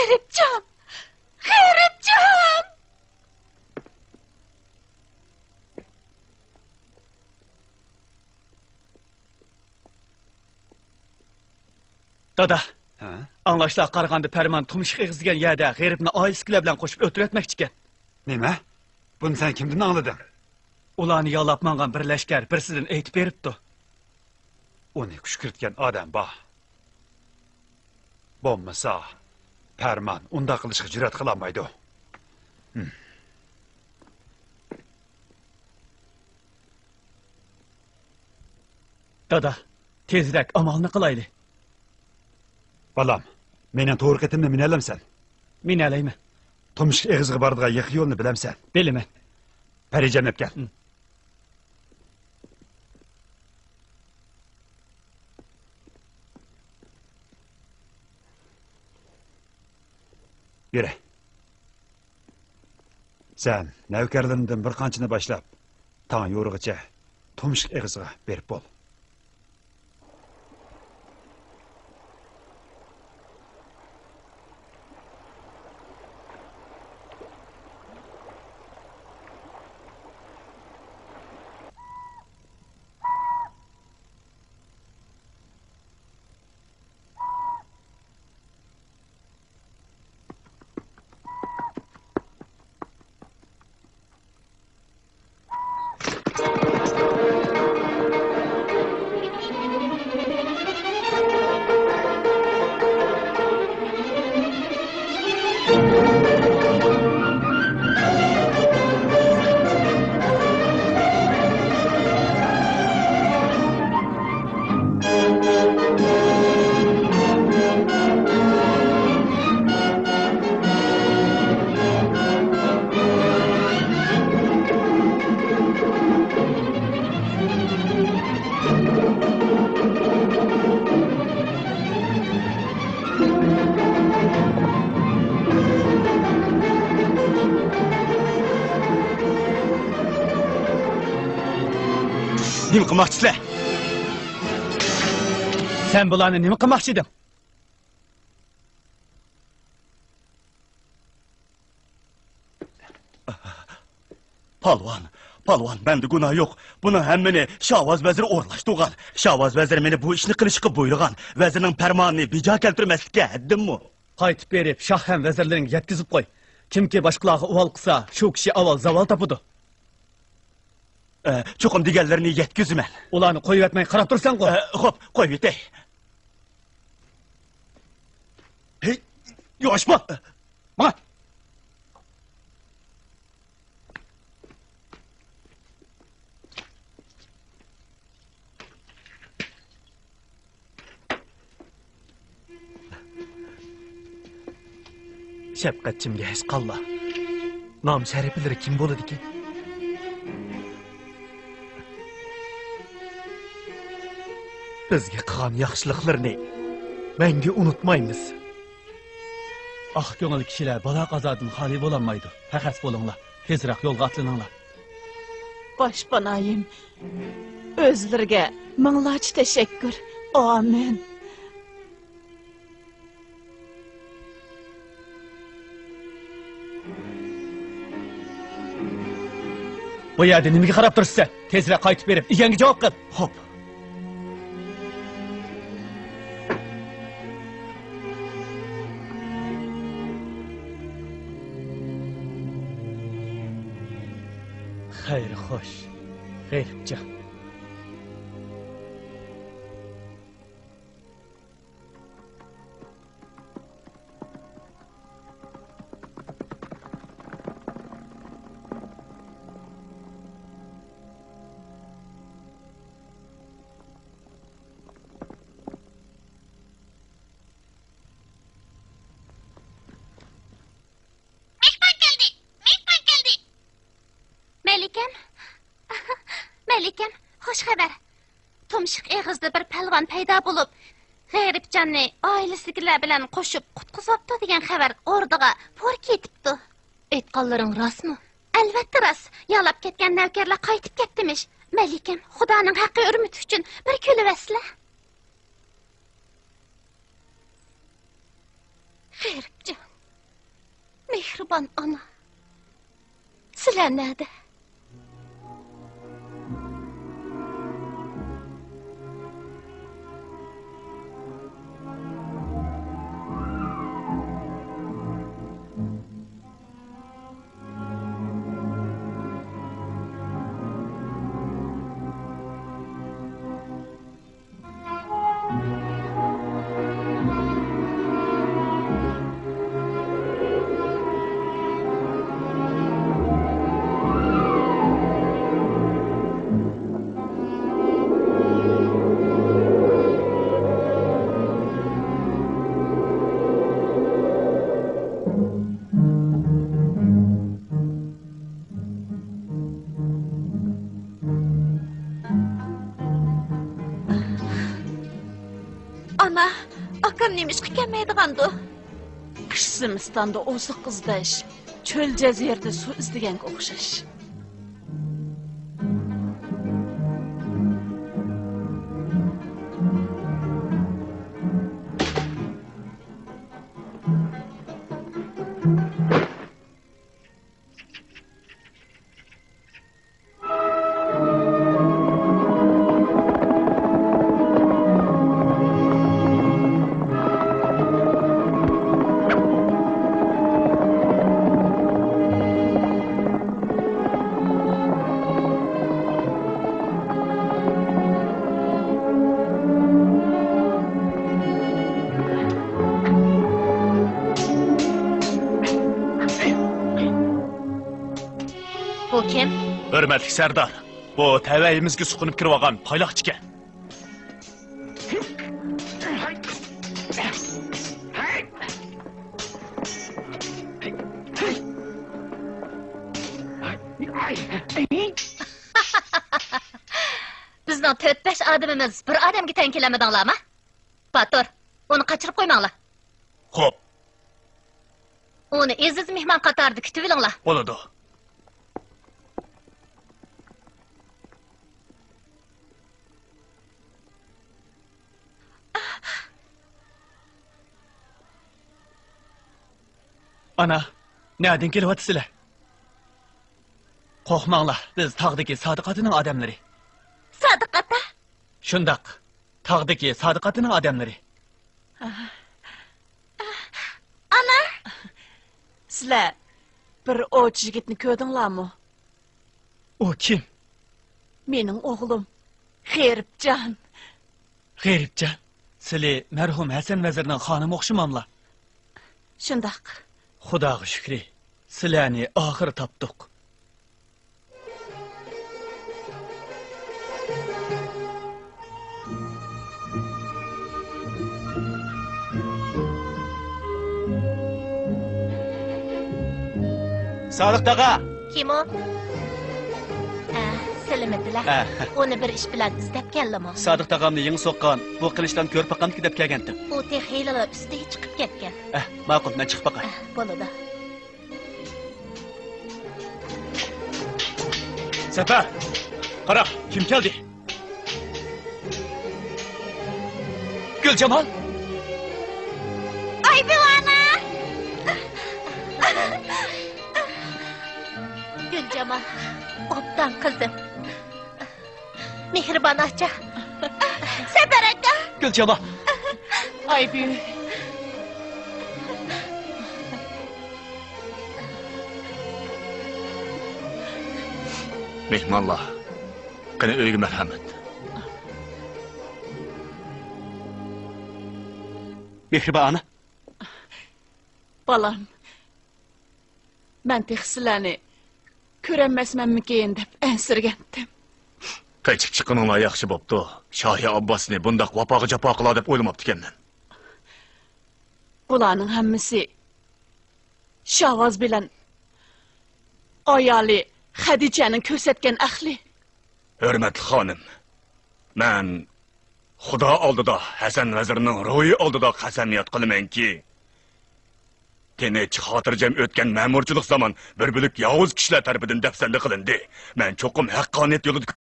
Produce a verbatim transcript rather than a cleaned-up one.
غېرىبجان! غېرىبجان! دادا، ھە؟ ئاڭلاشلارغا قارىغاندا، پەرمان تۇمشۇق ئېغىز دېگەن يەردە غېرىبنى ئائىلىسىدىكىلەر بىلەن قوشۇپ ئۆلتۈرۈۋەتمەكچىكەن. نېمە؟ بۇنى سەن كىمدىن ئاڭلىدىڭ؟ ئۇلارنى يالاپ ماڭغان بىر لەشكەر بىرسىدىن ئېيتىپ بېرىپتۇ. ئۇنى كۈشكۈرتكەن ئادەم بار. بولمىسا، پەرمان ئۇنداق قىلىشقا جۈرئەت قىلالمايدۇ. ھىم. دادا، تېزرەك ئامالنى قىلايلى. بالام، مېنىڭ تورۇق ئېتىمنى مىنەلەمسەن؟ مىنەلەيمەن. تۇمشۇق ئېغىزىغا بارىدىغان يېقا يولنى بىلەمسەن؟ بىلىمەن. پەرىجان ئەپ كەل. ھىم. يۈرە. سەن نەۋكەرلىرىمدىن بىر قانچىنى باشلاپ، تاڭ يورۇغىچە تۇمشۇق ئېغىزىغا بېرىپ بول. نېمە قىلماقچىسىلەر؟ سەن بۇلارنى نېمە قىلماقچى ئىدىڭ؟ پالۋان، پالۋان، مەندە گۇناھ يوق. بۇنىڭ ھەممىنى شاۋاز ۋەزىر ئورۇنلاشتۇرغان. شاۋاز ۋەزىر مېنى بۇ ئىشنى قىلىشقا بۇيرۇغان. ۋەزىرنىڭ پەرمانىنى بىجا كەلتۈرمەسلىككە ھەددىممۇ؟ قايتىپ بېرىپ، شاھ ھەم ۋەزىرلىرىڭگە يەتكۈزۈپ قوي. كىمكى باشقىلارغا ئۇۋال قىلسا، شۇ كىشى ئاۋۋال زاۋال تاپىدۇ. ئە، چوقۇم دېگەنلىرىنى يەتكۈزىمەن. ئۇلارنى قويۇۋەتمەي قاراپ تۇرساڭغۇ؟ ئە، خوپ، قويۇۋېتەي. ھېي، يوشما! ماڭا! شەپقەتچىمگە ھېچ قالما. نام شەرىپلىرى كىم بولىدىكىن؟ بىزگە قىلغان ياخشىلىقلىرىنى مەڭگۈ ئۇنتۇمايمىز. ئاق كۆڭۈل كىشىلەر بالا قازادىن خالىي بولالمايدۇ. پەخەس بولۇڭلار، تېزرەك يولغا ئاتلىنىڭلار. باشپانايىم، ئۆزلىرىگە مىڭلارچە تەشەككۈر. ئامىن. بۇ يەردە نېمىگە قاراپ تۇرىسىز سەن؟ تېزرەك قايتىپ بېرىپ، ئىگەڭگە جاۋاب قىل. خوپ. خەير خوش، غېرىبجان. مېھمان كەلدى! مېھمان كەلدى! مەلىكەم! مەلىكەم، خوش خەۋەر! تۇمشۇق ئېغىزدا بىر پەلۋان پەيدا بولۇپ، غېرىبجاننى ئائىلىسىدىكىلەر بىلەن قوشۇپ قۇتقۇزۇۋاپتۇ دېگەن خەۋەر ئوردىغا پۇر كېتىپتۇ. ئېيتقانلىرىڭ راستمۇ؟ ئەلۋەتتە راست. يالاپ كەتكەن نەۋكەرلەر قايتىپ كەتتىمىش. مەلىكەم، خۇدانىڭ ھەققى ھۆرمىتى ئۈچۈن بىر كۈلۈۋەتسىلە. غېرىبجان، مېھرىبان ئانا، سىلەر نەدە؟ ئانا، ئاكام نېمىشقا كەلمەيدىغاندۇ؟ قىش زىمىستاندا ئوزۇق ئىزدەش، چۆل جەزىرىدە سۇ ئىزدىگەنگە ئوخشاش. بۇ كىم؟ ھۆرمەتلىك سەردار، بۇ تەۋەيىمىزگە سۇقۇنۇپ كىرىۋالغان پايلاقچىكەن. بىزنىڭ تۆت-بەش ئادىمىمىز بىر ئادەمگە تەڭ كېلەلمىدىڭلارمۇ؟ باتۇر، ئۇنى قاچۇرۇپ قويماڭلار. خوپ. ئۇنى ئەزىز مېھمان قاتارىدا كۈتۈۋېلىڭلار. بولىدۇ. ئانا، نەدىن كېلىۋاتىسىلەر؟ قورقماڭلار، بىز تاغدىكى سادىق ئاتىنىڭ ئادەملىرى. سادىق ئاتا؟ شۇنداق، تاغدىكى سادىق ئاتىنىڭ ئادەملىرى. ئانا! سىلەر بىر ئوۋچى يىگىتنى كۆردۈڭلارمۇ؟ ئۇ كىم؟ مېنىڭ ئوغلۇم، غېرىبجان. غېرىبجان، سىلى مەرھۇم ھەسەن ۋەزىرنىڭ خانىمى ئوخشىماملا؟ شۇنداق. خۇداغا شۈكرى، سىلەرنى ئاخىرى تاپتۇق. سادىق تاغا! كىم ئۇ؟ ئە، سېلىمىدىلا. ئە. ئۇنى بىر ئىش بىلەن ئىزدەپ كەلدىمۇ؟ سادىق تاغامنى يېڭى سوققان بۇ قىلىچلارنى كۆرۈپ باققاندا دەپ كەلگەنتىم. ئۇ تېخى ھېلىلا ئۈستىگە چىقىپ كەتكەن. ئە، ماقۇل، مەن چىقىپ باقاي. ئە، بولىدۇ. سەپەر! قارا، كىم كەلدى؟ گۈلجامال! ئايبۈۋى ئانا! گۈلجامال، ئوبدان قىزىم. مېھرىبان ئاچا. سەپەر ئاكا. گۈلجامال. ئايبۈۋى. مېھمانلار، قېنى ئۆيگە مەرھەمەت. مېھرىبان ئانا. بالام، مەن تېخى سىلەرنى كۆرەلمەسمەنمىكىن دەپ ئەنسىرىگەنتىم. قېچىپ چىققىنىڭلار ياخشى بوپتۇ. شاھى ئابباسنى بۇنداق ۋاپاغا جاپا قىلار دەپ ئويلىماپتىكەنمەن. بۇلارنىڭ ھەممىسى شاۋاز بىلەن ئايالى خەدىچەنىڭ كۆرسەتكەن ئەقلى. ھۆرمەتلىك خانىم، مەن خۇدا ئالدىدا، ھەسەن ۋەزىرنىڭ روھى ئالدىدا قەسەمياد قىلىمەنكى، تىنچ، خاتىرجەم ئۆتكەن مەمۇرچىلىق زامان بىر بۆلەك ياۋۇز كىشىلەر تەرىپىدىن دەپسەندە قىلىندى. مەن چوقۇم ھەققانىيەت يولىدا